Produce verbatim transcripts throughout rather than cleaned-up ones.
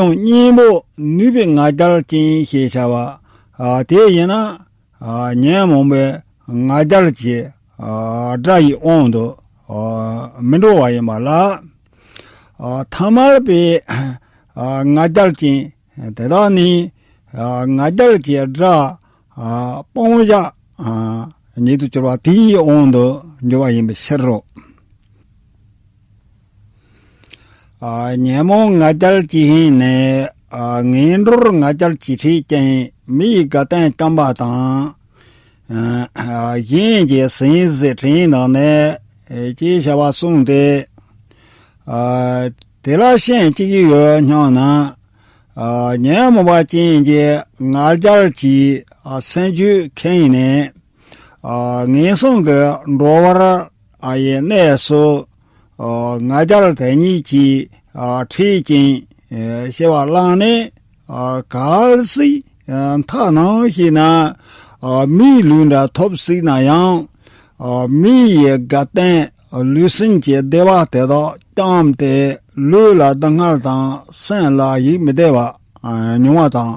ཡང་གཉེན་པོ་ནུས་པའི་ང་རྒྱལ་ཅན་ཞེས་བྱ་བ། ཨ། དེ་ཡིན་ན། ཨ། ཉོན་མོངས་པའི་ང་རྒྱལ་གྱི། ཨ། དགྲ་ཡི་དབང་དུ། ཨ། མི་འགྲོ་བ་ཡིན་པ་ལ། ཨ། ཐ་མལ་པའི། ཨ། ང་རྒྱལ་ཅན་དེ་དག་ནི། ཨ། ང་རྒྱལ་གྱི་དགྲ། ཨ། སྤང་བྱ། ཨ། ཉིད་དུ་གྱུར་པ་དེའི་དབང་དུ་འགྱུར་བ་ཡིན་པའི་ཕྱིར་རོ། ཨ། ཉོན་མོངས་ང་རྒྱལ་ཇི་བཞིན་ནས། ཨ། ངན་འགྲོར་ང་རྒྱལ་ཇི་འཕྲད་ཀྱང་མི་ཡི་དགའ་སྟོན་བསྐྱངས་པ་དང་། ཨ། གཞན་གྱི་ཟས་ཟད་བྲན་དང་ནི། ཅེས་བྱ་བ་གསུངས་ཏེ། ཨ། དེ་ལ་ཤན་གཅིག་ཡོད་སྙམ་ན། ཨ། ཉོན་མོངས་པ་ཅན་གྱི་ང་རྒྱལ་གྱི། ཨ། སེམས་རྒྱུད་ཁེངས་ནས། ཨ། ངན་སོང་གི་འགྲོ་བར། ཨ། ཡི་གནས་སུ། ཨ། ང་རྒྱལ་དེ་ཉིད་ཀྱིས། ཨ། འཕྲད་ཅིང་། ཨ། སྐྱེ་བ་བླངས་ནས། ཨ། གལ་སྲིད། ཨ། མཐའ་ནང་ཞིག་ན། ཨ། མིའི་ལུས་འདྲ་ཐོབ་སྲིད་ན་ཡང་། ཨ། མི་ཡི་དགའ་སྟོན་ལུས་སེམས་ཀྱི་བདེ་བ་དེ་དག་བསྐྱངས་ཏེ། ལུས་ལ་སྡུག་བསྔལ་དང་སེམས་ལ་ཡིད་མི་བདེ་བ། ཨ། མྱོང་བ་དང་།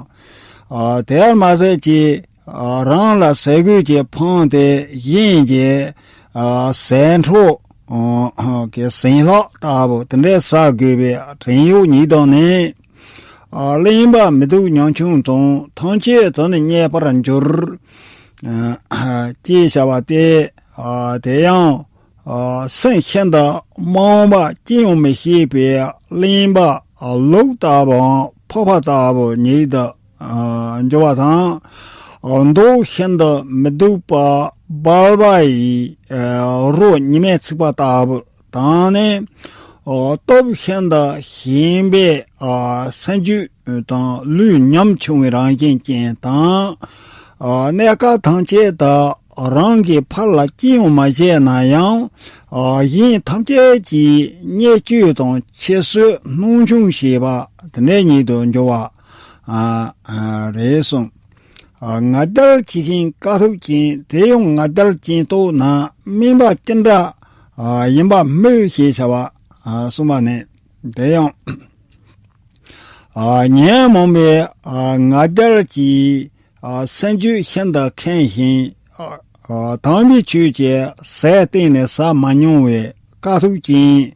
ཨ། དེར་མ་ཟད་ཀྱི། ཨ། རང་ལ་ཟས་གོས་ཀྱིས་ཕངས་ཏེ་གཞན་གྱི། ཨ། ཟས་འཕྲོག་ཨ། གི་ཟིན་ལྷག་ལྟ་བུ་དེ་འདྲའི་ཟ་དགོས་པའི་བྲན་གཡོག་ཉིད་དང་ནི། ཨ། གླེན་པ་མི་སྡུག་ཉམ་ཆུང་དང་ཐམས་ཅད་དུ་ནི་བརྙས་པར་འགྱུར། ཨ། ཅེས་བྱ་བ་སྟེ། ཨ། དེ་ཡང་། ཨ། སེམས་ཤིན་ཏུ་རྨོངས་པ་ཅི་ཡང་མི་ཤེས་པའི་གླེན་པ་ལུག་ལྟ་བུའམ་ཕག་པ་ལྟ་བུ་ཉིད་དུ། ཨ། འགྱུར་བ་དང་། ཨ། མདོག་ཤིན་ཏུ་མི་སྡུག་པ་སྦལ་པ་ཡི། ཨ། རོ་ཉི་མས་ཚིག་པ་ལྟ་བུ་དང་ནི། ཨ། སྟོབས་ཤིན་ཏུ་ཞན་པའི། ཨ། སེམས་རྒྱུད་དང་ལུས་ཉམ་ཆུང་བའི་རང་བཞིན་ཅན་དང་། ཨ། གནས་སྐབས་ཐམས་ཅད་དུ་རང་གི་ཕར་ལ་ཅི་ཡང་མ་བྱས་ན་ཡང་། ཨ། གཞན་ཐམས་ཅད་ཀྱི་བརྙས་བཅོས་དང་ཁྱད་གསོད་སྣང་ཆུང་བྱེད་པ་དེ་འདྲའི་ཉིད་དུ་འགྱུར་བ། ཨ། ཨ། རེད་གསུངས། ཨ། ང་རྒྱལ་ཇི་བཞིན་དཀའ་ཐུབ་ཅན། དེ་ཡང་ང་རྒྱལ་ཅན་རྟོགས་ན་དམན་པ་ཅི་འདྲ། ཨ། ཡིན་པ་སྨོས་ཞེས་བྱ་བ། ཨ། གསུངས་པ་ནི། དེ་ཡང་། ཨ། ཉོན་མོངས་པའི། ཨ། ང་རྒྱལ་གྱིས། ཨ། སེམས་རྒྱུད་ཤིན་ཏུ་ཁེངས་ཤིང་། ཨ། ཨ། དམ་པའི་ཆོས་ཀྱི་ཟས་གཏན་ནས་ཟ་མ་མྱོང་བའི་དཀའ་ཐུབ་ཅན།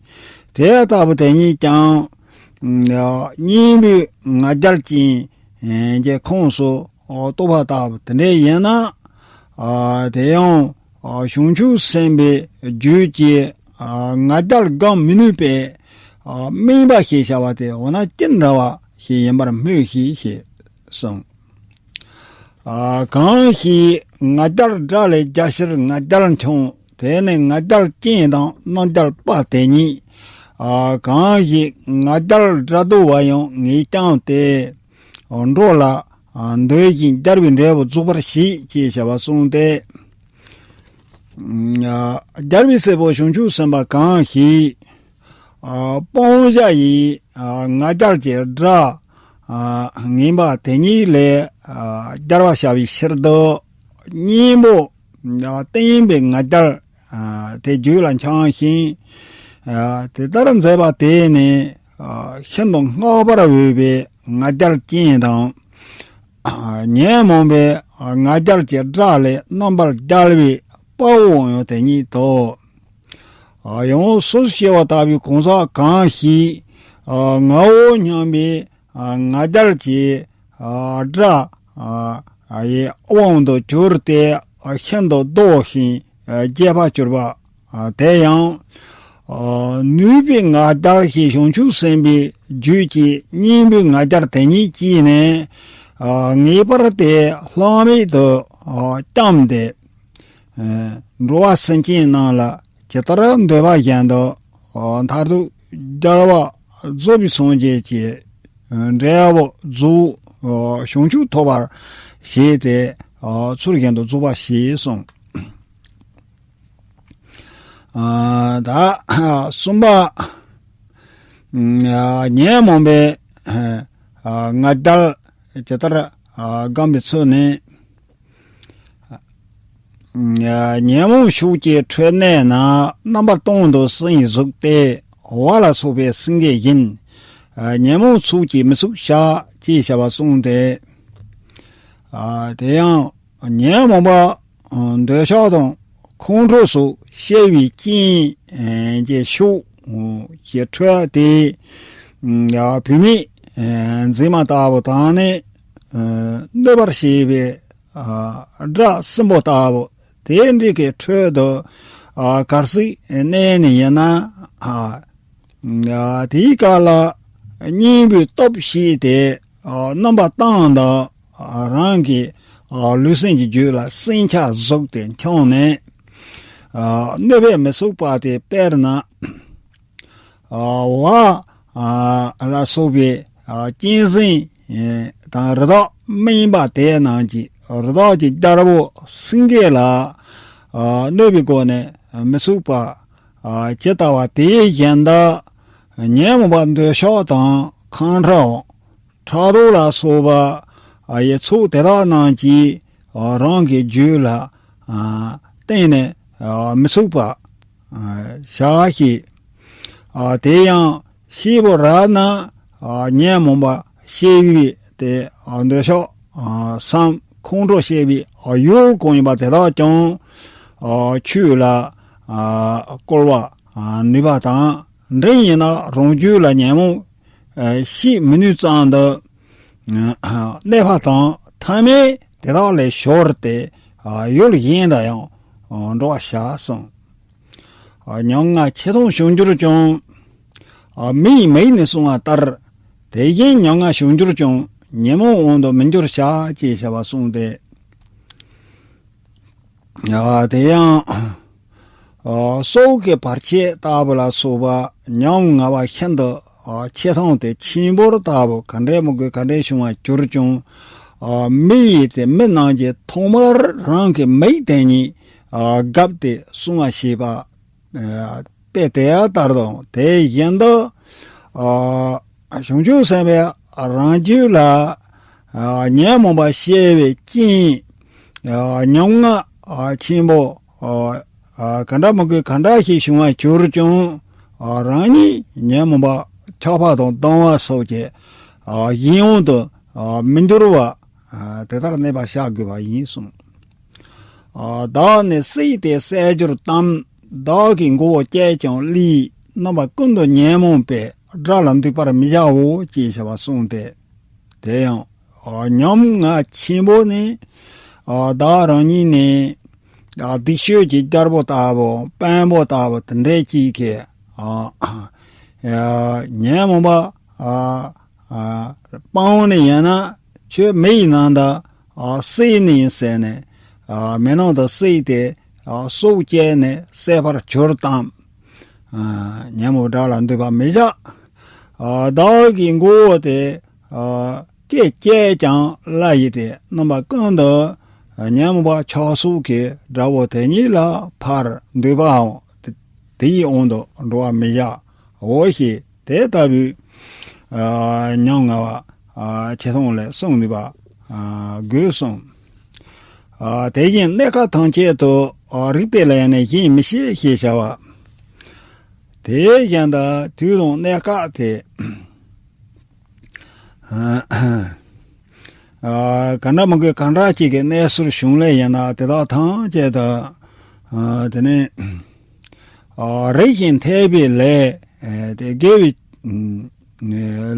དེ་ལྟ་བུ་དེ་ཉིད་ཀྱང་། ཨ། གཉེན་པོའི་ང་རྒྱལ་ཅན་གྱི་ཁོངས་སུ་གཏོགས་པ་ལྟ་བུ་དེ་འདྲ་ཡིན་ན། ཨ། དེ་ཡང་། ཨ། བྱང་ཆུབ་སེམས་དཔའི་རྒྱུད་ཀྱི། ཨ། ང་རྒྱལ་བསྒོམ་མི་ནུས་པའི། ཨ། དམན་པ་ཞེས་བྱ་བ་དེ་འོ་ན་ཅི་འདྲ་བ་ཞིག་ཡིན་པར་སྨོས་ཤིག་ཞེས་གསུངས། ཨ། གང་ཞིག་ང་རྒྱལ་དགྲ་ལས་རྒྱལ་ཕྱིར་ང་རྒྱལ་འཆིང་། དེ་ནི་ང་རྒྱལ་ཅན་དང་རྣམ་རྒྱལ་དཔའ་དེ་ཉིད། ཨ། གང་ཞིག་ང་རྒྱལ་དགྲ་བཟློག་པ་ཡང་ངས་བསྐྱངས་ཏེ། འགྲོ་ལ། ཨ། འདོད་ཅིང་རྒྱལ་བའི་འབྲས་བུ་རྫོགས་པར་བྱེད་ཅེས་བྱ་བ་གསུངས་ཏེ། ཨ། རྒྱལ་བའི་སྲས་པོ་བྱང་ཆུབ་སེམས་དཔའ་གང་ཞིག། ཨ། སྤང་བྱ་ཡི། ཨ། ང་རྒྱལ་གྱི་དགྲ། ཨ། ངན་པ་དེ་ཉིད་ལས། ཨ། རྒྱལ་བར་བྱ་བའི་ཕྱིར་དུ། གཉེན་པོ། ཨ། བརྟན་པའི་ང་རྒྱལ། ཨ། དེ་རྒྱུད་ལ་འཆང་ཞིང་། ཨ། དེ་ལྟར་མཛད་པ་དེ་ནི། ཨ། ཤིན་ཏུ་བསྔགས་པར་འོས་པའི་ང་རྒྱལ་ཅན་དང་། ཨ། ཉོན་མོངས་པའི་ང་རྒྱལ་གྱི་དགྲ་ལས་རྣམ་པར་རྒྱལ་བའི་དཔའ་བོ་ཡང་དེ་ཉིད་དོ། ཨ། ཡང་སོ་སོ་སྐྱེ་བོ་ལྟ་བུའི་གང་ཟག་གང་ཞིག། ཨ། ངའོ་སྙམ་པའི། ཨ། ང་རྒྱལ་གྱི། ཨ། དགྲ། ཨ། ཡི་དབང་དུ་གྱུར་ཏེ། ཨ། ཤིན་ཏུ་བཟློག་ཅིང་། ཨ། རྒྱས་པར་གྱུར་པ། ཨ། དེ་ཡང་། ཨ། ནུས་པའི་ང་རྒྱལ་ཞེས་བྱང་ཆུབ་སེམས་དཔའི་རྒྱུད་ཀྱི་གཉེན་པོའི་ང་རྒྱལ་དེ་ཉིད་ཀྱིས་ནི། ཨ། ངེས་པར་དུ་བླ་མེད་དུ། ཨ། བསྐྱངས་ཏེ། ཨ། འགྲོ་བ་སེམས་ཅན་རྣམས་ལ་ཇི་ལྟར་འདོད་པ་བཞིན་དུ། ཨ། མཐར་ཐུག་རྒྱལ་བ་རྫོགས་པའི་སངས་རྒྱས་ཀྱི། ཨ། འབྲས་བུ་རྫོགས། ཨ། བྱང་ཆུབ་ཐོབ་པར་བྱས་ཏེ། ཨ། ཚུལ་བཞིན་དུ་རྫོགས་པ་ཞེས་གསུངས། ཨ། ད་གསུམ་པ། ཨ། ཉོན་མོངས་པའི། ཨ། ང་རྒྱལ་ཇི་ལྟར། ཨ། བསྒོམ་པའི་ཚུལ་ནི། ཨ། ཉོན་མོངས་ཕྱོགས་ཀྱི་ཁྲོད་གནས་ན། རྣམ་པ་སྟོང་དུ་སེམས་ཟུག་སྟེ། བ་ལ་སོགས་པའི་སེང་གེ་བཞིན། ཉོན་མོངས་ཚོགས་ཀྱིས་མི་ཚུགས་བྱ་ཅེས་བྱ་བ་གསུངས་ཏེ། དེ་ཡང་ཉོན་མོངས་པ་འདོད་ཆགས་དང་ཁོང་ཁྲོ་སོགས་སྐྱེ་བའི་རྐྱེན་གྱི་ཕྱོགས་ཀྱི་འཕྲོད་དེ་བུད་མེད་མཛེས་མ་ལྟ་བུ་དང་ནི་གནོད་པར་བྱེད་པའི་དགྲ་སྲིན་པོ་ལྟ་བུ་དེ་འདྲ་གི་ཁྲོད་དུ་གར་སོང་གནས་ནས་ཡིན་ན། དེའི་སྐབས་ལ་གཉེན་པོའི་སྟོབས་ཞིག་སྟེ་རྣམ་པ་བཏང་དང་རང་གི་ལུས་སེམས་ཀྱི་རྒྱུད་ལ་སྲན་ཆ་ཟུག་སྟེ་འཁྱོངས་ནས་གནོད་པས་མི་ཚུགས་པ་སྟེ། དཔེར་ན། ཝ་ལ་སོགས་པའི་གཅན་གཟན་དང་རི་དྭགས་སྨིན་པ་དེ་རྣམས་ཀྱིས་རི་དྭགས་ཀྱི་རྒྱལ་པོ་སེང་གེ་ལ་གནོད་པའི་སྒོ་ནས་མི་ཚུགས་པ་ཇི་ལྟ་བ་དེ་བཞིན་དུ་ཉོན་མོངས་པ་འདོད་ཆགས་དང་ཁོང་ཁྲོ། ཕྲག་དོག་ལ་སོགས་པ་ཡི་ཚོགས་དེ་དག་རྣམས་ཀྱིས་རང་གི་རྒྱུད་ལ་གཏན་ནས་མི་ཚུགས་པ་བྱ་ཞིང་། དེ་ཡང་སྐྱེས་བུ་རབ་རྣམས་ཉོན་མོངས་པ་སྐྱེ་བའི་དེ་འདོད་ཆགས་སམ་ཁོང་ཁྲོ་སྐྱེ་བའི་ཡུལ་གང་ཡིན་པ་དེ་དག་ཀྱང་ཆོས་ལ་བཀོལ་བར་ནུས་པ་དང་། འདྲེ་ཡིན་ན་རང་རྒྱུད་ལ་ཉོན་མོངས་ཞིག་མི་ནུས་ཙམ་དུ་གནོད་པ་དང་ཐ་མལ་དེ་དག་ལས་ཤོར་ཏེ་ཡུལ་གཞན་དུ་ཡང་འགྲོ་བར་བྱ་གསུངས། ཉམ་ང་ཆེ་མཐོང་བྱུང་གྱུར་ཀྱང་། མི་ཡི་མིག་ནས་གསུངས་པ་ལྟར། དེ་བཞིན་ཉམ་ང་བྱུང་གྱུར་ཀྱང་ཉོན་མོངས་དབང་དུ་མི་འགྱུར་བྱ་ཅེས་བྱ་བ་གསུངས་ཏེ། དེ་ཡང་སྲོག་གི་བར་ཆད་ལྟ་བུ་ལ་སོགས་པ་ཉམ་ང་བ་ཤིན་ཏུ་ཆེ་ཐང་དེ་ཆེན་པོར་ལྟ་བུ་ག་འདྲའི་མི་དགོས་ག་འདྲའི་བྱུང་བར་གྱུར་ཀྱང་། མི་ཡི་དེ་མི་རྣམས་ཀྱིས་ཐོག་མར་རང་གི་མིག་དེ་ཉིད་བགབ་སྟེ་བསྲུང་བ་བྱེད་པ། དཔེ་དེ་ལྟར་དང་དེ་བཞིན་དུ། བྱང་ཆུབ་སེམས་དཔའི་རང་རྒྱུད་ལ་ཉོན་མོངས་པ་སྐྱེ་བའི་རྐྱེན་ཉམ་ང་ཆེན་པོ་ག་འདྲ་མི་དགོས་ག་འདྲ་ཞིག་བྱུང་བར་གྱུར་ཀྱང་། རང་ཉིད་ཉོན་མོངས་པ་ཆགས་པ་དང་སྡང་བ་སོགས་ཀྱི་གཞན་དབང་དུ་མི་འགྱུར་བ་དེ་ལྟར་གནས་པ་བྱ་དགོས་པ་ཡིན་གསུངས། བདག་ནི་བསད་དེ་བསད་གྱུར་ཏམ། བདག་གི་མགོ་བོ་བཅད་ཀྱང་བླུས། རྣམ་པ་ཀུན་ཏུ་ཉོན་མོངས་པའི། དགྲ་ལ་འདུད་པར་མི་བྱའོ་ཅེས་བྱ་བ་གསུངས་ཏེ། དེ་ཡང་ཉམ་ང་ཆེན་པོ་ནི་བདག་རང་ཉིད་ནི་སྡིག་སྤྱོད་ཀྱི་རྒྱལ་པོ་ལྟ་བུ་དཔོན་པོ་ལྟ་བུ་དེ་འདྲའི་ཅིག་གིས་ཉོན་མོངས་པ་སྤངས་ནས་ཡིན་ན་ཁྱོད་མི་ཡི་ནང་དུ་བསད་ནི་ཡིན་ཟེར་ནས་མི་ནང་དུ་བསད་དེ་སྲོག་བཅད་ནས་བསད་པར་གྱུར་ཏམ། ཉོན་མོངས་དགྲ་ལ་འདུད་པར་མི་བྱ། བདག་གི་མགོ་བོ་དེ་སྐེ་བཅད་ཀྱང་བླུས་ཏེ་རྣམ་པ་ཀུན་ཏུ་ཉོན་མོངས་པ་ཆགས་སོགས་ཀྱི་དགྲ་བོ་དེ་ཉིད་ལ་ཕར་འདུད་པའམ་དེ་ཡི་དབང་དུ་འགྲོ་བར་མི་བྱའོ་ཞེས། དེ་ལྟ་བུའི་ཉམ་ང་བ་ཆེ་མཐོང་ལས་བསྲུང་ནུས་པ་དགོས་གསུངས། དེ་བཞིན་གནས་སྐབས་ཐམས་ཅད་དུ་རིག་པའི་ལས་ནི་གཞན་མི་བྱེད་ཞེས་བྱ་བ། དེ་བཞིན་དུ་དུས་དང་གནས་སྐབས་དེ། ག་འདྲ་མི་དགོས་ག་འདྲ་ཅིག་གི་གནས་ཚུལ་བྱུང་ལེ་ཡིན་ན་དེ་དག་ཐམས་ཅད་དུ། དེ་ནས་རིགས་ཤིང་འཐད་པའི་ལས་དེ་དགེ་བའི་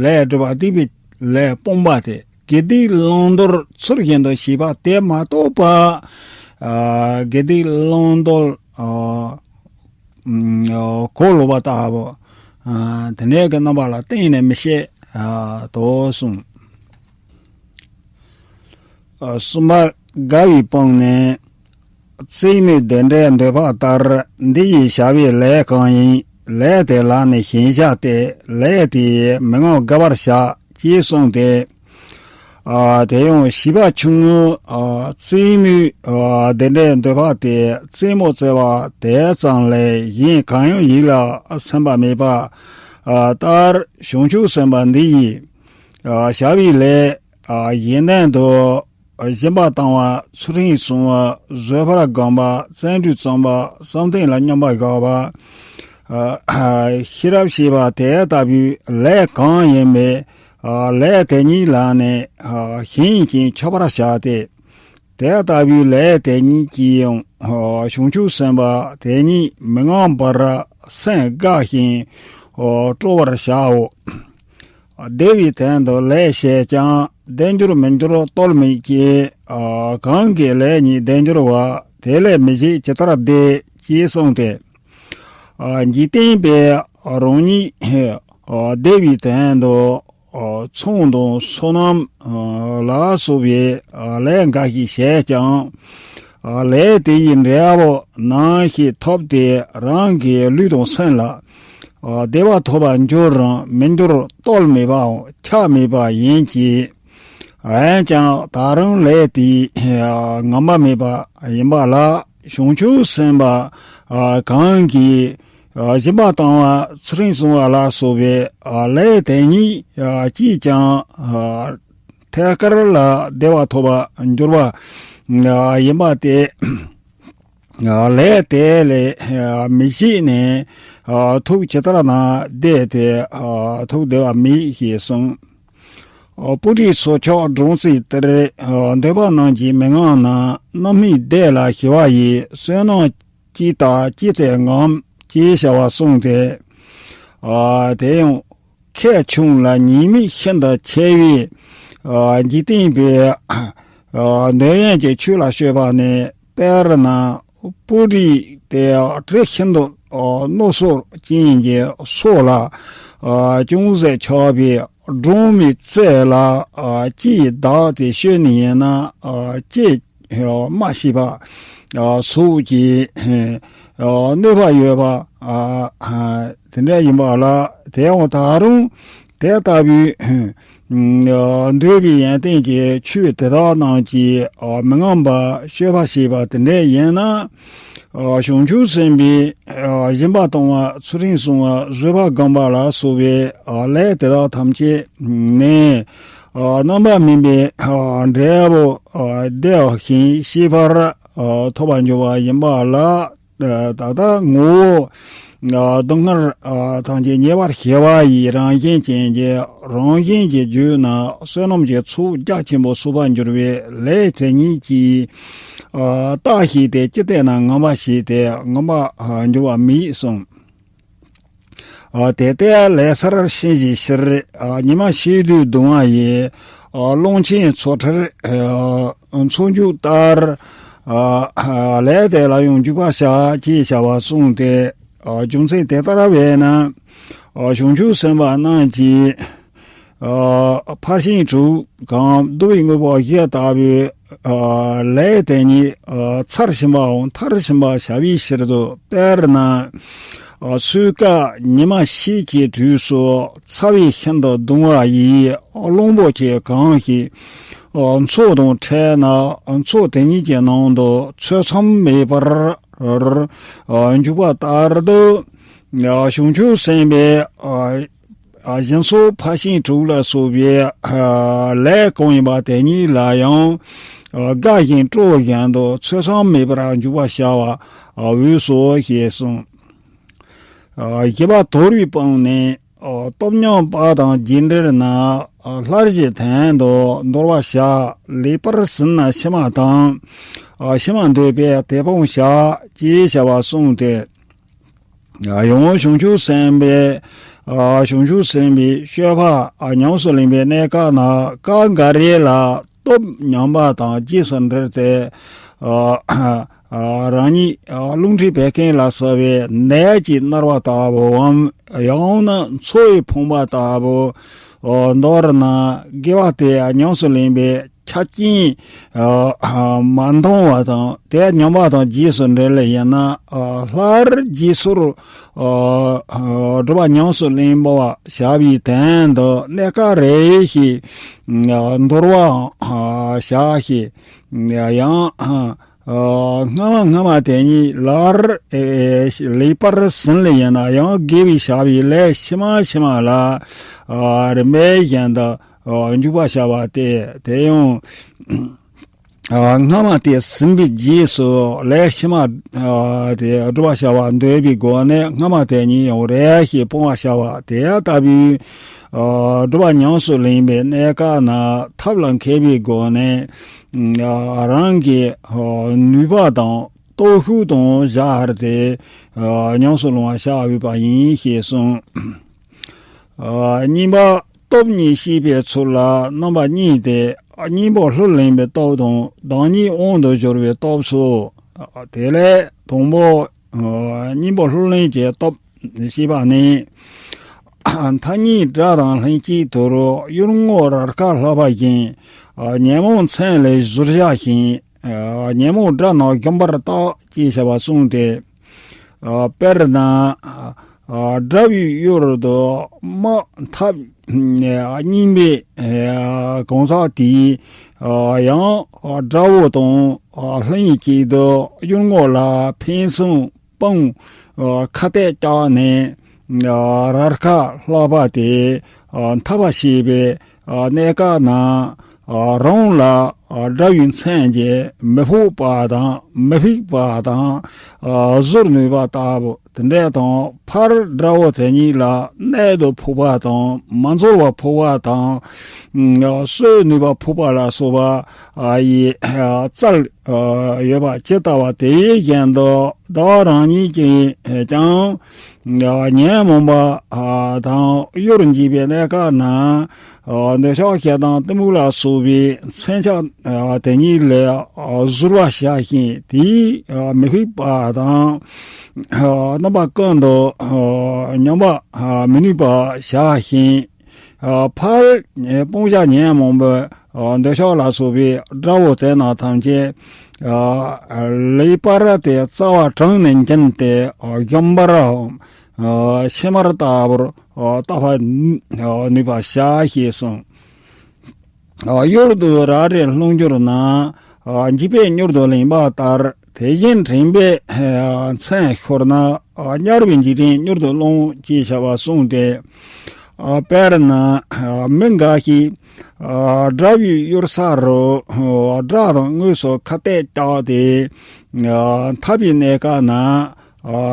ལས་སྒྲིབ་པ་སྡིག་པའི་ལས་སྤོང་བ་སྟེ། དགེ་སྡིག་བླང་དོར་ཚུལ་བཞིན་དུ་བྱེད་པ་དེ་མ་གཏོགས་པ། དགེ་སྡིག་བླང་དོར་གོ་ལོག་པ་ལྟ་བུ་དེ་འདྲའི་གི་རྣམ་པ་ལ་གཏན་ནས་མི་བྱེད་དོ་གསུངས། གསུམ་པ་དགའ་བའི་དཔུང་ནི། རྩེད་མོའི་བདེ་འབྲས་འདོད་པ་ལྟར། འདི་ཡིས་བྱ་བའི་ལས་གང་ཡིན། ལས་དེ་ལ་ནི་ཞེན་བྱ་སྟེ། ལས་དེ་ཡིས་མི་ངོམས་དགའ་བར་བྱ། ཅེས་གསུངས་ཏེ། དེ་ཡང་བྱིས་པ་ཆུང་ངུ་རྩེད་མོའི་བདེ་འབྲས་འདོད་པ་སྟེ། རྩེད་མོ་རྩེ་བ་དེ་ཙམ་ལས་གཞན་གང་ཡང་ཡིད་ལ་ཚིམ་པ་མེད་པ་ལྟར། བྱང་ཆུབ་སེམས་དཔའ་འདི་ཡིས་བྱ་བའི་ལས་གཞན་དོན་དུ་སྦྱིན་པ་བཏང་བ། ཚུལ་ཁྲིམས་སྲུང་བ། བཟོད་པར་སྒོམ་པ། བརྩོན་འགྲུས་བརྩམ་པ། བསམ་གཏན་ལ་སྙོམས་པར་བཞག་པ། ཤེས་རབ་ཞེས་པ་དེ་ལྟ་བུའི་ལས་གང་ཡིན་པའི་ལས་དེ་ཉིད་ལ་ནི་ཞེན་ཅིང་ཆགས་པར་བྱ་སྟེ། དེ་ལྟ་བུའི་ལས་དེ་ཉིད་ཀྱིས་ཡང་བྱང་ཆུབ་སེམས་དཔའ་དེ་ཉིད་མི་མངོན་པར་སེམས་དགའ་ཞིང་སྤྲོ་བར་བྱའོ། བདེ་བའི་དོན་དུ་ལས་བྱེད་ཀྱང་བདེ་འགྱུར་མི་འགྱུར་རྟོལ་མེད་ཀྱི། གང་གི་ལས་ཉིད་བདེ་འགྱུར་བ་དེ་ལས་མི་བྱེད་ཇི་ལྟར་བདེ་ཅེས་གསུངས་ཏེ། འཇིག་རྟེན་པའི་རང་ཉིད་བདེ་བའི་དོན་དུ་ཚོང་དང་སོ་ནམ་ལ་སོགས་པའི་ལས་འགའ་ཞིག་བྱས་ཀྱང་། ལས་དེ་ཡི་འབྲས་བུ་ནམ་ཞིག་ཐོབ་སྟེ་རང་གི་ལུས་དང་སེམས་ལ་བདེ་བ་ཐོབ་པར་འགྱུར་རམ་མི་འགྱུར་རྟོལ་མེད་པའམ་ཆ་མེད་པ་ཡིན་གྱི། འོན་ཀྱང་ད་རུང་ལས་དེ་ངོ་མ་མེད་པ་ཡིན་པ་ལ་བྱང་ཆུབ་སེམས་དཔའ་གང་གིས་སྦྱིན་པ་བཏང་བ་ཚུལ་ཁྲིམས་སྲུང་བ་ལ་སོགས་པའི་ལས་དེ་ཉིད་ཀྱིས་ཀྱང་ཐད་ཀར་ལ་བདེ་བ་ཐོབ་པར་འགྱུར་བ་ཡིན་པ་སྟེ། ལས་དེ་ལས་མི་བྱེད་ནས་ཐུགས་ཇི་ལྟར་ན་བདེ་སྟེ་ཐུགས་བདེ་བ་མེད་ཞེས་གསུངས། སྤུ་གྲིའི་ཚོགས་ཁྱབ་སྦྲང་རྩིའི་གཏེར། འདོད་པ་རྣམས་ཀྱིས་མི་མངའ་ན། རྣམ་སྨིན་བདེ་ལ་ཞི་བ་ཡི། བསོད་ནམས་ཀྱིས་བདག་ཅི་སྟེ་ངོམས། ཅེས་བྱ་བ་གསུངས་ཏེ། དེ་ཡང་ཁས་ཆུང་ལ་ཉེས་དམིགས་ཤིན་ཏུ་ཆེ་བའི་འཇིག་རྟེན་པའི་འདོད་ཡོན་གྱི་ཆོས་ལ་སྤྱོད་པ་ནི། དཔེར་ན་སྤུ་གྲི་སྟེ་གྲི་ཤིན་ཏུ་རྣོ་སོ་ཅན་གྱི་སོ་ལ་ཅུང་ཟད་ཆགས་པའི་སྦྲང་མའི་རྩེ་ལ་ཅིས་བདག་དེ་ཤོད་ནི་ཡིན་ན། ཅེས་སྨྲ་ཤེས་པ་སོགས་ཀྱི་གནོད་པ་ཡོད་པ་དེ་འདྲ་ཡིན་པ་ལ། དེ་ཡང་ད་རུང་དེ་ལྟ་བུའི་འདོད་པའི་ཡོན་ཏན་གྱི་ཆོས་དེ་དག་རྣམས་ཀྱིས་མི་ངོམས་པ་སྤྱོད་པ་བྱེད་པ་དེ་འདྲ་ཡིན་ན། བྱང་ཆུབ་སེམས་དཔའི་སྦྱིན་པ་གཏོང་བ་ཚུལ་ཁྲིམས་སྲུང་བ་བཟོད་པ་སྒོམ་པ་ལ་སོགས་པའི་ལས་དེ་དག་ཐམས་ཅད་ནས་རྣམ་པར་སྨིན་པའི་འབྲས་བུ་བདེ་ཞིང་སྐྱིད་པར་ཐོབ་པར་འགྱུར་བ་ཡིན་པ་ལ། ད་ལྟ་ངོ་བོ་སྡུག་བསྔལ་ཐམས་ཅད་ཉེ་བར་ཞི་བ་ཡི་རང་བཞིན་ཅན་གྱི་རང་བཞིན་གྱི་རྒྱུད་ན་བསོད་ནམས་ཀྱི་ཚོགས་རྒྱ་ཆེན་པོ་བསགས་པར་འགྱུར་བའི་ལས་དེ་ཉིད་ཀྱིས་བདག་ཞི་སྟེ་ཅི་སྟེ་ན་ངོམས་པ་ཞི་སྟེ་ངོམས་པར་འགྱུར་བ་མེད་གསུངས། དེ་ལྟའི་ལས་སར་ཤེས་བཞིན་ཕྱིར། ཉི་མ་ཤེས་དུས་གདུང་བ་ཡི། ཀློང་ཆེན་ཚོགས་ཁྲིར་ཚོགས་འཇུག་ལྟར། ལས་དེ་ལ་ཡང་འཇུག་པར་བྱ་ཅེས་བྱ་བ་གསུངས་ཏེ། རྒྱུ་མཚན་དེ་ལྟར་བས་ན། བྱང་ཆུབ་སེམས་དཔའ་རྣམས་ཀྱིས། ཕར་ཕྱིན་དྲུག་གམ་བསྡུ་བའི་དངོས་པོ་བཞི་ལྟ་བུའི་ལས་དེ་ཉིད་ཚར་ཕྱིན་པའམ་མཐར་ཕྱིན་པ་བྱ་བའི་ཕྱིར་དུ། དཔེར་ན། ཚུལ་ཁ་ཉི་མ་ཤེས་ཀྱི་དུས་སུ་ཚ་བའི་ཤིན་ཏུ་གདུང་བ་ཡིས་གླང་པོ་ཆེ་གང་ཞིག་མཚོ་དང་འཕྲད་ན་མཚོ་དེ་ཉིད་ཀྱི་ནང་དུ་ཚོད་མཚམས་མེད་པར་འཇུག་པ་ལྟར་དུ། བྱང་ཆུབ་སེམས་དཔའི་སྦྱིན་སོགས་ཕར་ཕྱིན་དྲུག་ལ་སོགས་པའི་ལས་གང་ཡིན་པ་དེ་ཉིད་ལ་ཡང་དགའ་ཞིང་སྤྲོ་བཞིན་དུ་ཚོད་མཚམས་མེད་པར་འཇུག་པར་བྱ་བ་འོས་སོ་ཞེས་གསུངས། བཞི་པ་དོར་བའི་དཔང་ནི། སྟོབས་མཉམ་པ་དང་རྒྱས་འབྲེལ་ན། སླར་གཞི་དོན་དུ་འདོར་བར་བྱ། ལེགས་པར་ཟིན་ན་ཕྱི་མ་དང་། ཕྱི་མ་འདོད་པས་དེ་སྤང་བྱ། ཅེས་བྱ་བ་གསུངས་ཏེ། ཡང་བྱང་ཆུབ་སེམས་དཔའི། བྱང་ཆུབ་སེམས་དཔའི་སྤྱོད་པ་ཉམས་སུ་ལེན་པའི་གནས་སྐབས་ན་སྐབས་འགའ་རེ་ལ་སྟོབས་ཉམས་པ་དང་རྗེས་སུ་འབྲེལ་ཏེ། རང་ཉིད་རླུང་མཁྲིས་བད་ཀན་ལ་སོགས་པའི་ནད་ཀྱིས་མནར་བ་ལྟ་བུའམ། ཡང་ན་མཚོ་ཡིས་ཕོངས་པ་ལྟ་བུ། མདོར་ན་དགེ་བ་དེ་ཉམས་སུ་ལེན་པའི་ཆ་རྐྱེན་མ་འདང་བ་དང་། དེ་ཉམས་པ་དང་རྗེས་སུ་འབྲེལ་ཡིན་ན། སླར་རྗེས་སོར་སྒྲུབ་པ་ཉམས་སུ་ལེན་པར་བྱ་བའི་དོན་དུ་གནས་སྐབས་རེ་ཞིག་འདོར་བའང་བྱ་ཞིང་། ཡང་། སྔ་མ་སྔ་མ་དེ་ཉིད་ལར་ལེགས་པར་ཟིན་ལེ་ཡིན་ན་ཡང་། དགེ་བའི་བྱ་བའི་ལས་ཕྱི་མ་ཕྱི་མ་ལ་རིམ་པས་བཞིན་དུ་འཇུག་པར་བྱ་བ་སྟེ། དེ་ཡང་ སྔ་མ་དེ་ཟིན་པའི་རྗེས་སུ་ལས་ཕྱི་མ་དེ་སྒྲུབ་པར་བྱ་བ་འདོད་པའི་སྒོ་ནས་སྔ་མ་དེ་ཉིད་ཡང་རེ་ཞིག་སྤོང་བར་བྱ་བ་དེ་ལྟ་བུའི་སྒྲུབ་པ་ཉམས་སུ་ལེན་པའི་གནས་སྐབས་ན་ཐབས་ལ་མཁས་པའི་སྒོ་ནས་རང་གི་ནུས་པ་དང་སྟོབས་ཤུགས་དང་སྦྱར་ཏེ་ཉམས་སུ་ལེན་པར་བྱ་འོས་པ་ཡིན་ཞེས་གསུངས། གཉིས་པ། སྟོབས་ཉིད་ཤེས་པའི་ཚུལ་ལ་རྣམ་པ་གཉིས་ཏེ། གཉེན་པོ་ལྷུར་ལེན་པའི་སྟོབས་དང་བདག་ཉིད་དབང་དུ་གྱུར་པའི་སྟོབས་སོ། དེ་ལས་དང་པོ། གཉེན་པོ་ལྷུར་ལེན་གྱི་སྟོབས་ཞེས་པ་ནི། མཐའ་གཉིས་དགྲ་དང་ལྷན་ཅིག་ཏུ་གཡུལ་ངོ་ར་ཁ་ལྷགས་པ་བཞིན། ཉོན་མོངས་མཚན་ལས་གཞུར་བྱ་ཞིང་། ཉོན་མོངས་དགྲ་རྣམས་འཇོམས་པར་བརྟག་ཅེས་བྱ་བ་གསུངས་ཏེ། དཔེར་ན། དགྲ་བོའི་ཡུལ་དུ་དམག་འཐབ་སྙིང་པའི་གང་ཟག་དེས་ཡང་དགྲ་བོ་དང་ལྷན་ཅིག་ཏུ་གཡུལ་ངོ་ལ་འཕེན་སེམས་སྤོང་ཁ་གཏད་བཅག་ནས་ར་ཁ་ལྷགས་པ་དེ་འཐབ་པར་བྱེད་པའི་གནས་སྐབས་ན། རང་ལ་དགྲ་བོའི་མཚན་གྱིས་མི་ཕོག་པ་དང་མི་ཕིག་པ་དང་། གཟུར་ནུས་པ་ལྟ་བུ་དེ་འདྲ་དང་། ཕར་དགྲ་བོ་དེ་ཉིད་ལ་གནད་དུ་ཕོག་པ་དང་མ་འཛོལ་བར་ཕོག་པ་དང་། གསོད་ནུས་པ་ཕོག་པ་ལ་སོགས་པ་ཡི་རྩལ་ཡོད་པ་ཇི་ལྟ་བ་དེ་བཞིན་དུ་བདག་རང་ཉིད་ཀྱིས་ཀྱང་། ཉོན་མོངས་པ་དང་གཡུལ་འགྱེད་པའི་གནས་སྐབས་ན། འདོད་ཆགས་ཞེ་སྡང་གཏི་མུག་ལ་སོགས་པའི་མཚོན་ཆ་དེ་ཉིད་ལས་གཟུར་བར་བྱ་ཞིང་དེས་མི་ཕིག་པ་དང་། རྣམ་པ་ཀུན་ཏུ་ཉམས་པར་མི་ནུས་པར་བྱ་ཞིང་། ཕར་སྤོང་བྱ་ཉོན་མོངས་པའི་འདོད་ཆགས་ལ་སོགས་པའི་དགྲ་བོ་དེ་རྣམས་ཐམས་ཅད་ལེགས་པར་དེ་རྩ་བ་དྲངས་ནས་འབྱིན་ཏེ་འཇོམས་པར་ཕྱེ་མར་ལྟ་བུར་བརྟག་པར་ནུས་པར་བྱ་ཞེས་གསུངས། གཡུལ་དུ་ར་རི་ལྷུང་གྱུར་ན། འཇིགས་པས་མྱུར་དུ་ལེན་པ་ལྟར། དེ་བཞིན་དྲན་པས་མཚན་ཤོར་ན། དམྱལ་བའི་འཇིག་རྟེན་མྱུར་དུ་སློང་ཅེས་བྱ་བ་གསུངས་ཏེ། དཔེར་ན། མི་འགའ་ཞིག་དགྲ་བོའི་ཡུལ་ས་རུ་དགྲ་དང་དངོས་སུ་ཁ་གཏད་བཅག་སྟེ་འཐབ་པའི་གནས་སྐབས་ན།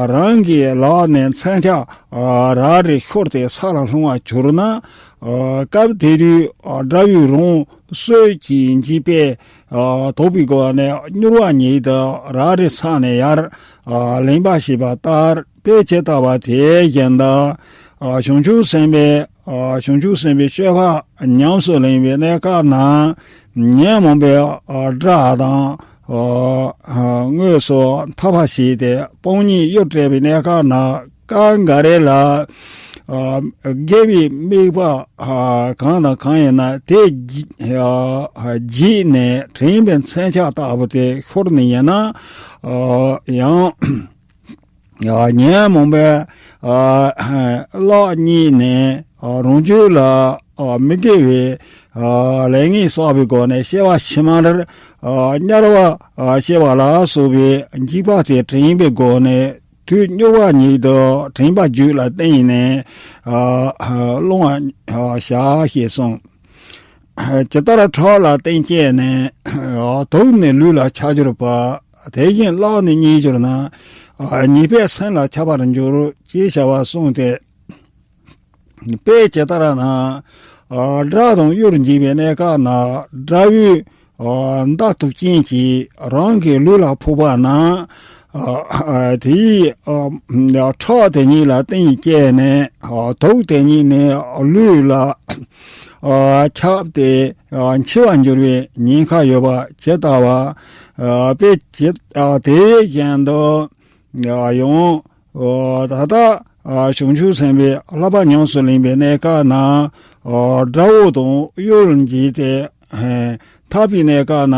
རང་གི་ལག་ནས་མཚོན་ཆ་ར་རི་ཤོར་ཏེ་ས་ལ་ལྷུང་བར་གྱུར་ན། སྐབས་དེ་དུས་དགྲ་བོས་རང་གསོད་ཀྱི་འཇིགས་པས་དོགས་པའི་སྒོ་ནས་མྱུར་བ་ཉིད་དུ་ར་རི་ས་ནས་ཡར་ལེན་པར་བྱེད་པ་ལྟར། དཔེ་ཇི་ལྟ་བ་དེ་བཞིན་དུ། བྱང་ཆུབ་སེམས་དཔའི། བྱང་ཆུབ་སེམས་དཔའི་སྤྱོད་པ་ཉམས་སུ་ལེན་པའི་གནས་སྐབས་ན། ཉོན་མོངས་པའི་དགྲ་དང་། དངོས་སུ་འཐབ་པར་བྱེད་དེ་སྤོང་ཉིད་གཡུལ་བྲལ་བའི་གནས་སྐབས་ན། སྐབས་འགའ་རེ་ལ། དགེ་བའི་དམིགས་པ་གང་དང་གང་ཡིན་ན་དེ་བརྗེད་ནས་དྲན་པའི་མཚོན་ཆ་ལྟ་བུ་དེ་ཤོར་ནས་ཡིན་ན། ཡང་། ཉོན་མོངས་པའི་གླགས་རྙེད་ནས་རང་རྒྱུད་ལ་མི་དགེ་བའི་ལས་ངན་བསགས་པའི་སྒོ་ནས་སྐྱེ་བ་ཕྱི་མར་དམྱལ་བར་སྐྱེ་བ་ལ་སོགས་པའི་འཇིགས་པ་དེ་དྲན་པའི་སྒོ་ནས་དུས་མྱུར་བ་ཉིད་དུ་དྲན་པ་རྒྱུད་ལ་བསྟེན་ནས་སློང་བར་བྱ་ཞེས་གསུངས། ཇི་ལྟར་ཁྲག་ལ་རྟེན་བཅས་ནས། དུག་ནི་ལུས་ལ་ཆགས་གྱུར་པ། དེ་བཞིན་གླགས་ནི་རྙེད་གྱུར་ན། ཉེས་པས་སེམས་ལ་ཆགས་པར་འགྱུར། ཅེས་བྱ་བ་གསུངས་ཏེ། དཔེ་ཇི་ལྟར་ན། དགྲ་དང་གཡུལ་འགྱེད་པའི་གནས་སྐབས་ན་དགྲ་བོས་མདའ་དུག་ཅན་གྱིས་རང་གི་ལུས་ལ་ཕོག་པ་ན། དེའི་ཁྲག་དེ་ཉིད་ལ་རྟེན་བཅས་ནས་དུག་དེ་ཉིད་ནི་ལུས་ལ་ཁྱབ་སྟེ། འཆི་བར་འགྱུར་བའི་ཉེན་ཁ་ཡོད་པ་ཇི་ལྟ་བ། དཔེ་ཇི་དེ་བཞིན་དུ་ཡང་ད་ལྟ་བྱང་ཆུབ་སེམས་དཔའི་བསླབ་པ་ཉམས་སུ་ལེན་པའི་གནས་སྐབས་ན་དགྲ་བོ་དང་གཡུལ་འགྱེད་དེ་འཐབ་པའི་གནས་སྐབས་ན་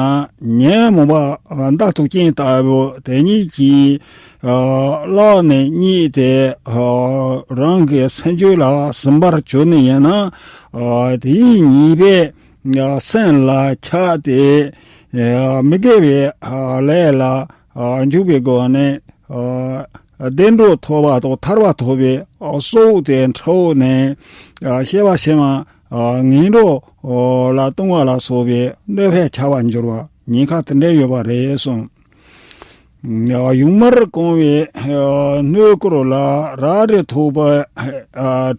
ཉོན་མོངས་པ་མདའ་དུག་ཅན་ལྟ་བུ་དེ་ཉིད་ཀྱིས་གླགས་ནས་རྙེད་དེ་རང་གི་སེམས་རྒྱུད་ལ་ཟིན་པར་གྱུར་ནས་ཡིན་ན། དེའི་ཉེས་པས་སེམས་ལ་ཆགས་ཏེ། མི་དགེ་བའི་ལས་ལ་འཇུག་པའི་སྒོ་ནས། བདེ་འགྲོ་ཐོབ་པ་དང་ཐར་པ་ཐོབ་པའི་སྲོག་དེ་འཕྲོག་ནས། སྐྱེ་བ་ཕྱི་མ་ངན་འགྲོ་ལ་ལྟུང་བ་ལ་སོགས་པའི་གནོད་པས་ཁྱབ་པར་འགྱུར་བ། ཉེན་ཁ་དེ་འདྲ་ཡོད་པ་རེད་གསུངས། ཡུང་དམར་བཀང་བའི་སྣོད་སྐོར་ལ་རལ་གྲི་ཐོགས་པ་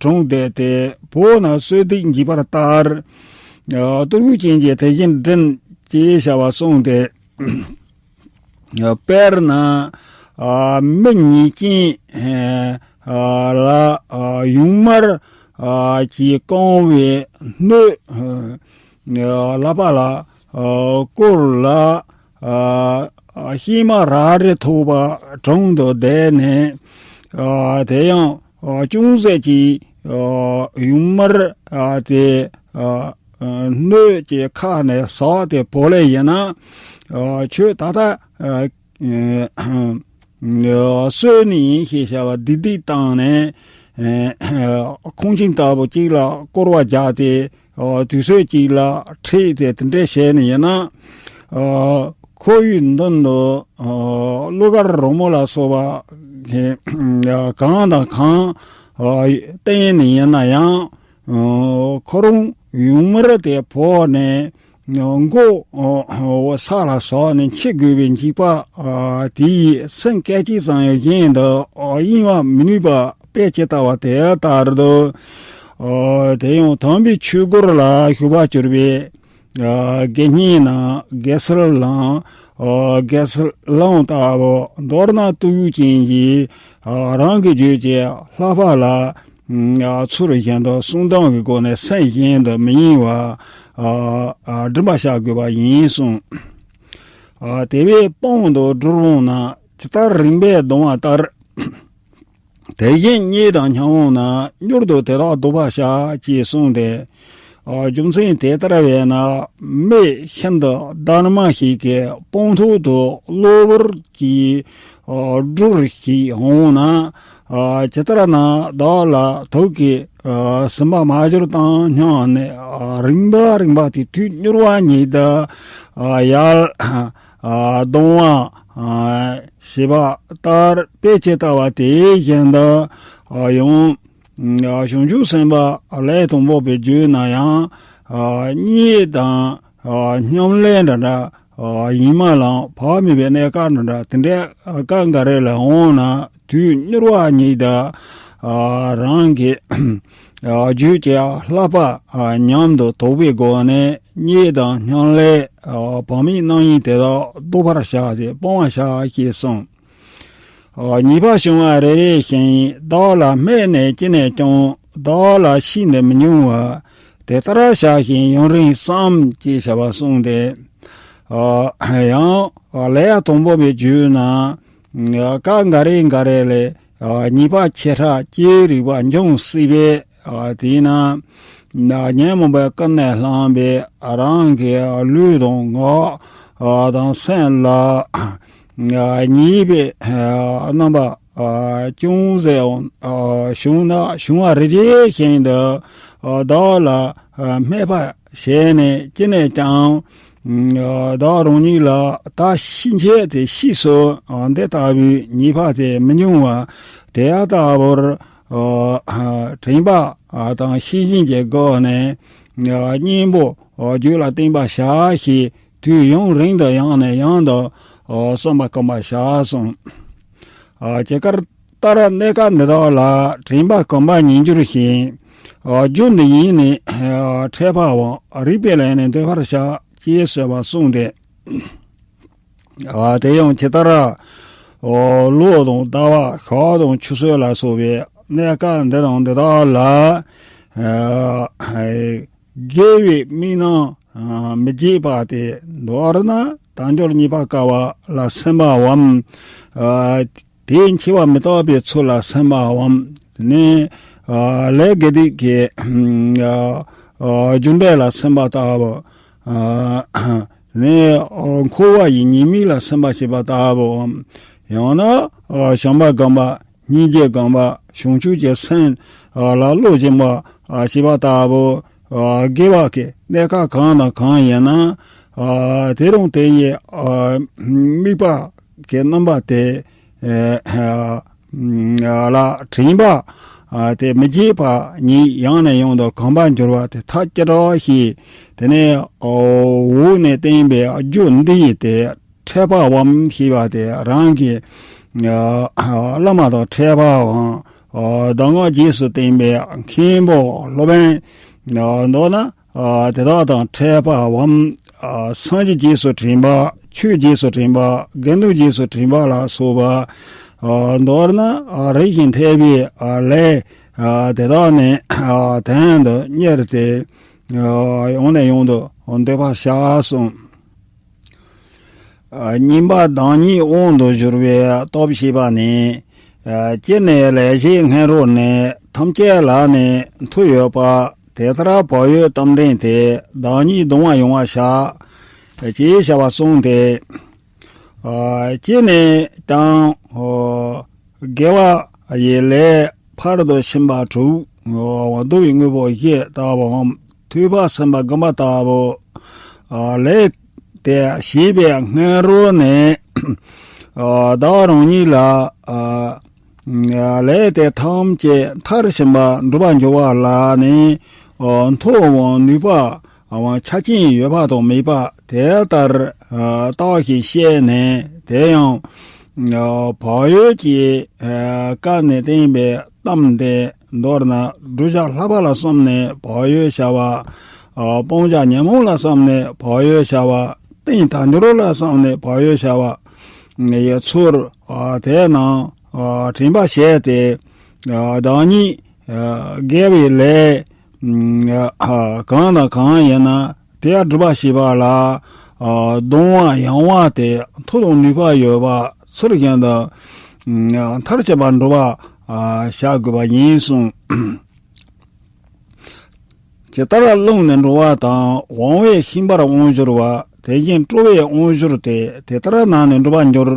གྲོངས་བསྡད་དེ། བོད་ནང་གསོད་རྡུང་བགྱིས་པ་ལྟར་སྟོབས་ཤུགས་ཅན་གྱིས་དེ་བཞིན་བསྒྲུབས་ཅེས་བྱ་བ་གསུངས་ཏེ། དཔེར་ན། ཨ། མི་ཉེས་ཅན། ཨ། ལ། ཨ། ཡུང་དམར། ཨ། གྱིས་བཀང་བའི་སྣོད། ཨ། ལག་པ་ལ། ཨ། བསྐོར་ལ། ཨ། ཤུལ་མ་རལ་གྲི་ཐོགས་པ་གྲོངས་སུ་བསྡད་ནས། ཨ། དེ་ཡང་། ཨ། ཅུང་ཟད་ཅིག་ཨ། ཡུང་དམར། ཨ། དེ། ཨ། སྣོད་ཀྱི་ཁ་ནས་ཟགས་ཏེ་བོར་ལེ་ཡིན་ན། ཨ། ཁྱོད་ད་ལྟ། ཨ། ཨ། གསོད་ནི་ཡིན་ཞེས་བྱ་བ་བདུད་སྡིག་བཏང་ནས། ཨ། ཁོང་ཁྱིམ་ལྟ་བུ་གཅིག་ལ་བསྐོར་བ་རྒྱག་སྟེ། ཨ། དུས་ཚོད་གཅིག་ལ་ཁྲིད་དེ་དེ་འདྲ་བྱས་ནས་ཡིན་ན། ཨ། ཁོར་ཡུག་མདུན་དུ། ཨ། གླུ་གར་རོལ་མོ་ལ་སོགས་པ་གང་དང་གང་བསྟན་ནས་ཡིན་ན་ཡང་། ཁོ་རང་ཡུང་དམར་དེ་བོར་ནས་མགོ་ས་ལ་ཟགས་ནས་འཆི་དགོས་པའི་འཇིགས་པ་དེ་ཡིས་སེམས་སྐད་ཅིག་ཙམ་ཡང་གཞན་དུ་གཡེང་བར་མི་ནུས་པ་དཔེ་ཇི་ལྟ་བ་དེ་ལྟར་དུ། དེ་ཡང་དམ་པའི་ཆོས་སྒོ་ལ་ཞུགས་པར་གྱུར་པའི། ཨ། དགེ་བསྙེན་ནམ་དགེ་ཚུལ་སློང་། ཨ། དགེ་ཚུལ་སློང་ལྟ་བུ། མདོར་ན་སྟོབས་ཤུགས་ཅན་གྱིས། ཨ། རང་གི་རྒྱུད་ཀྱི་ལྷག་པ་ལ། ཨ། ཚུལ་བཞིན་དུ་གསུང་གཏམ་གྱི་སྒོ་ནས་སེམས་གཞན་དུ་མི་གཡེང་བར། ཨ། ཨ། སྒྲིམ་པར་བྱ་དགོས་པ་ཡིན་གསུངས། ཨ། དེ་བས་དཔང་དུ་སྒྲུབ་འོང་ན་ཇི་ལྟར་རིམ་པས་ལྡང་བ་ལྟར། དེ་བཞིན་གཉེན་དང་མཉམ་འོང་ན་མྱུར་དུ་དེ་དག་བཟློག་པར་བྱ་ཞེས་གསུངས་ཏེ། ཨ། རྒྱུ་མཚན་དེ་ལྟར་བས་ན་མི་ཤིན་ཏུ་གདམས་ངག་ཞིག་གི་དཔང་ཐོག་ཏུ་གློ་བུར་གྱི། ཨ། སྒྲུར་ཞིག་འོང་ན། ཨ། ཇི་ལྟར་ན་བདག་ལ་དུག་གིས། ཨ། ཟིན་པ་མ་གྱུར་དང་མཉམ་ནས། ཨ། རིམ་པ་རིམ་པ་དེ་དུས་མྱུར་བ་ཉིད་དུ། ཨ། ཡར། ཨ། ལྡང་བ། ཨ། ཞེས་པ་ལྟར་དཔེ་ཇི་ལྟ་བ་དེ་བཞིན་དུ། ཨ། ཡང་། ཨ། བྱང་ཆུབ་སེམས་དཔའ་ལས་དང་པོ་པའི་རྒྱུད་ན་ཡང་། ཨ། གཉེན་དང་། ཨ། མཉམ་ལས་འདྲ་འདྲ། ཨ། ཡིད་མ་ལངས་བག་མེད་པའི་གནས་སྐབས་འདྲ་འདྲ་དེ་འདྲའི་སྐབས་འགའ་རེ་ལ་འོང་ན་དུས་མྱུར་བ་ཉིད་དུ། ཨ། རང་གི། ཨ། རྒྱུད་ཀྱི་ལྷག་པ། ཨ། ཉམས་སུ་དོགས་པའི་སྒོ་ནས་གཉེན་དང་མཉམ་ལས། ཨ། བག་མེད་རྣམ་གཡེང་དེ་དག་བཟློག་པར་བྱ་སྟེ་སྤང་བར་བྱ་ཞེས་གསུངས། ཨ། ཉེས་པ་བྱུང་བ་རེ་རེ་བཞིན་བདག་ལ་སྨད་ནས་ཅི་ནས་ཀྱང་བདག་ལ་ཤིན་ཏུ་མི་མྱོང་བར་དེ་ལྟར་བྱ་ཞིང་ཡུན་རིང་བསམ་ཅེས་བྱ་བ་གསུངས་ཏེ། ཨ། ཡང་ལས་དང་པོ་པའི་རྒྱུད་ན། ཨ། སྐབས་འགའ་རེ་འགའ་རེ་ལས། ཨ། ཉེས་པ་ཆེ་ཕྲ་ཅི་རིགས་པ་འབྱུང་སྲིད་པས། ཨ། དེས་ན། ཉོན་མོངས་པའི་ཀུན་ནས་བསླངས་པའི་རང་གི་ལུས་དང་ངག་ཨ། དང་སེམས་ལ། ཨ། ཉེས་པའི། ཨ། རྣམ་པ། ཨ། ཅུང་ཟད་ཡང་། ཨ། བྱུང་ན་བྱུང་བ་རེ་རེ་བཞིན་དུ། ཨ། བདག་ལ། ཨ། སྨད་པ་བྱས་ནས་ཅི་ནས་ཀྱང་། ཨ། བདག་རང་ཉིད་ལ་ད་ཕྱིན་ཆད་དེ་ཕྱིས་སུ། ཨ། འདི་ལྟ་བུའི་ཉེས་པ་དེ་མི་འབྱུང་བ་དེ་ཡང་ལྟ་བུར། ཨ། དྲན་པ། ཨ། དང་ཤེས་བཞིན་གྱི་སྒོ་ནས། ཨ། གཉེན་པོ། ཨ། རྒྱུད་ལ་བསྟེན་པར་བྱ་ཞེས་དུས་ཡུན་རིང་དུ་ཡང་ནས་ཡང་དུ། ཨ། བསམ་པ་བསྐོམ་པར་བྱ་གསུངས། ཨ། ཇི་ལྟར་གནས་སྐབས་འདི་དག་ལ་དྲན་པ་བསྐོམ་པ་ཉིད་འགྱུར་ཞིང་། ཨ། རྒྱུ་འདི་ཡིས་ནི། ཨ། འཕྲད་པའམ་རིགས་པས་ལན་ནི་འདོད་པར་བྱ་ཅེས་གསོལ་བ་གསུངས་ཏེ། ཨ། དེ་ཡང་ཇི་ལྟར། ཨོ། ལོ་དང་ཟླ་བ་ཞག་དང་ཆུ་ཚོད་ལ་སོགས་པའི་གནས་སྐབས་འདི་དང་འདི་དག་ལ། ཨ། དགེ་བའི་དམིགས་རྣམ། ཨ། མི་བརྗེད་པ་སྟེ། མདོར་ན་དལ་འབྱོར་རྙེད་པར་དཀའ་བ་ལ་སེམས་པའམ། ཨ། དེས་འཆི་བ་མི་རྟག་པའི་ཚུལ་ལ་སེམས་པའམ། དེ་ནས། ཨ། ལས་དགེ་སྡིག་གི། ཨ། ཨ། རྒྱུ་འབྲས་ལ་སེམས་པ་ལྟ་བུ། ཨ། དེ་ནས། ཨ། འཁོར་བ་ཡི་ཉེས་དམིགས་ལ་སེམས་པ་བྱེད་པ་ལྟ་བུའམ། ཡང་ན། ཨ། བྱམས་པ་སྒོམ་པ། སྙིང་རྗེ་སྒོམ་པ། བྱང་ཆུབ་ཀྱི་སེམས། ཨ། ལ་བློ་སྦྱོང་བ། ཨ། བྱེད་པ་ལྟ་བུ། ཨ། དགེ་བ་གི་གནས་སྐབས་གང་དང་གང་ཡིན་ན། ཨ། དེ་རང་དེ་ཡི། ཨ། དམིགས་པ་གི་རྣམ་པ་དེ། ཨ། ལ་དྲན་པ་ ཨ་དེ་མི་བརྗེད་པ་ཉིད་ཡང་ནས་ཡང་དུ་གོམས་པར་འགྱུར་བ་དེ་ཐག་ཅི་རིང་ཞིག་དེ་ནས་འོག་ནས་བསྟན་པའི་རྒྱུ་འདི་ཡི་དེ་འཕྲད་པའམ་ཞེས་པ་དེ་རང་གི་ཨ་བླ་མ་དང་འཕྲད་པའམ་ཨ་གདམས་ངག་རྗེས་སུ་བསྟན་པའི་མཁན་པོ་སློབ་དཔོན་ཨ་མདོར་ན་ཨ་དེ་དག་དང་འཕྲད་པའམ་ཨ་སངས་རྒྱས་རྗེས་སུ་དྲན་པ། ཆོས་རྗེས་སུ་དྲན་པ། དགེ་འདུན་རྗེས་སུ་དྲན་པ་ལ་སོགས་པ་ཨ་མདོར་ན་ཨ་རིགས་ཤིང་ཐེག་པའི་ཨ་ལས་ཨ་དེ་དག་ནི་ཨ་དོན་དུ་གཉེར་ཏེ་ཨ་ཡང་ནས་ཡང་དུ་འདོད་པ་བྱ་གསུངས། ཨ་གཉིས་པ་བདག་ཉིད་དབང་དུ་བསྒྱུར་བའི་སྟོབས་ཞེས་པ་ནི། ཨ་སྤྱིར་ནི་ལེགས་བཤད་སྔ་རོལ་ནས་ཐམས་ཅད་ལ་ནི་ཐུག་ཡོད་པ། དེ་ལྟར་བག་ཡོད་རྟ་མགྲིན་དེ་བདག་ཉིད་གདུང་བ་ཡོང་བར་བྱ། ཅེས་བྱ་བ་གསུངས་ཏེ། ཨ་སྤྱིར་ནི་དང་། ཨོ། དགེ་བ་ཡི་ལས་ཕར་དུ་ཕྱིན་པ་དྲུག་ཨོ། བསྡུ་བའི་དངོས་པོ་བཞི་ལྟ་བུའམ། ཐོས་པ་སེམས་པ་བསྒོམ་པ་ལྟ་བུ། ཨ་ལས་དེ་བྱས་པའི་སྔ་རོལ་ནས། ཨ་བདག་རང་ཉིད་ལ། ཨ་ལས་དེ་ཐམས་ཅད་མཐར་ཕྱིན་པ་འགྲུབ་པར་འགྱུར་བ་ལ་ནི། ཨ་མཐུའམ་ནུས་པ། ཨ་ཆ་རྐྱེན་ཡོད་པ་དང་མེད་པ་དེ་ལྟར་ཨ་བརྟགས་ཤིང་དཔྱད་ནས། དེ་ཡང་ཨ་བག་ཡོད་ཀྱི་ཨ་བཀའ་ནས་བསྟན་པའི་གཏམ་དེ་མདོར་ན་བསྒྲུབ་བྱ་བསླབ་པ་ལ་བསམས་ནས་བག་ཡོད་བྱ་བ། ཨ་སྤང་བྱ་ཉོན་མོངས་ལ་བསམས་ནས་བག་ཡོད་བྱ་བ། རྟེན་དལ་འབྱོར་ལ་བསམས་ནས་བག་ཡོད་བྱ་བ་ཡི་ཚུལ་ཨ་དེ་རྣམས་ཨ་དྲན་པ་བྱས་ཏེ། ཨ་བདག་ཉིད་ཨ་དགེ་བའི་ལས་ཨ་གང་དང་གང་ཡིན་ན་དེ་སྒྲུབ་པ་བྱེད་པ་ལ་ཨ་གདུང་བ་ཡང་བ་དེ་མཐུ་དང་ནུས་པ་ཡོད་པ་ཚུལ་བཞིན་དུ་ཨ་མཐར་ཕྱིན་པ་འགྲུབ་པ་ཨ་བྱ་དགོས་པ་ཡིན་གསུངས། ཇི་ལྟར་རླུང་ནི་འགྲོ་བ་དང་། དབང་པོའི་ཤེས་པར་དབང་བསྒྱུར་བ། དེ་བཞིན་སྤྲོ་བའི་དབང་བསྒྱུར་ཏེ། དེ་ལྟར་ན་ནི་འགྲུབ་པར་འགྱུར།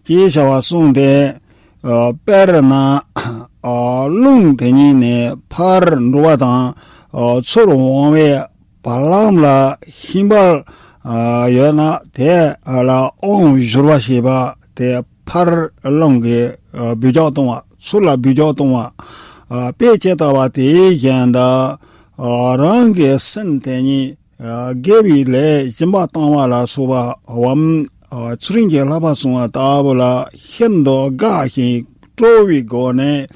ཅེས་བྱ་བ་གསུངས་ཏེ། ཨ་དཔེར་ན་ཨ་རླུང་དེ་ཉིད་ནི་ཕར་འགྲོ་བ་དང་། ཨ་ཚུར་འོང་བའི་བར་ལམ་ལ་ཤེས་པ་ཨ་ཡོད་ན་དེ་ལ་དབང་བསྒྱུར་བ་ཞེས་པ་དེ། ཕར་རླུང་གིས་ཨ་འབུད་རྒྱག་གཏོང་བ། ཚུར་ལ་འབུད་རྒྱག་གཏོང་བ། ཨ་དཔེ་ཇི་ལྟ་བ་དེ་བཞིན་དུ། ཨ་རང་གི་སེམས་དེ་ཉིད་ཨ་དགེ་བའི་ལས་སྦྱིན་པ་བཏང་བ་ལ་སོགས་པ་བམ། ཨ་ཚུལ་ཁྲིམས་ཀྱི་བསླབ་པ་སྲུང་བ་ལྟ་བུ་ལ་ཤིན་ཏུ་དགའ་ཞིང་སྤྲོ་བའི་སྒོ་ནས།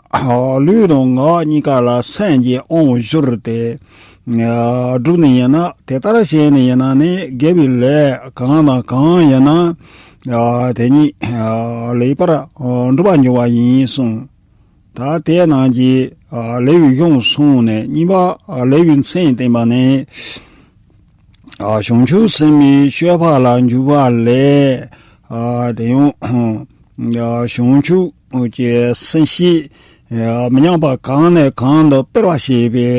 ཨ་ལུས་དང་ངག་གཉིས་ཀ་ལ་སེམས་ཀྱི་དབང་བསྒྱུར་ཏེ། ཨ་བསྒྲུབས་ནི་ཡིན་ན། དེ་ལྟར་བྱས་ནི་ཡིན་ན་ནི། དགེ་བའི་ལས་གང་དང་གང་ཡིན་ན། ཨ་དེ་ཉིད་ཨ་ལེགས་པར་ཨ་འགྲུབ་པར་འགྱུར་བ་ཡིན་གསུངས། ད་དེ་རྣམས་ཀྱི་ཨ་ལེའུའི་གཞུང་གསུངས་ནས། གཉིས་པ་ཨ་ལེའུའི་མཚན་བསྟན་པ་ནི། ཨ་བྱང་ཆུབ་སེམས་དཔའི་སྤྱོད་པ་ལ་འཇུག་པ་ལས། ཨ་དེ་ཡང་ཨ་བྱང་ཆུབ་ཀྱི་སེམས་བསྐྱེད་ཨ་མི་ཉམས་པ་གང་ནས་གང་དུ་སྤེལ་བར་བྱེད་པའི་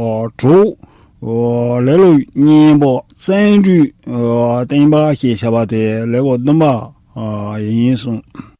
ཨ་གྲོགས་ཨ་ལེ་ལོ་གཉིས་པོ་བརྩོན་འགྲུས་ཨ་བསྟན་པ་ཞེས་བྱ་བ་དེ་ལེའུ་བདུན་པ་ཨ་ཡིན་གསུངས།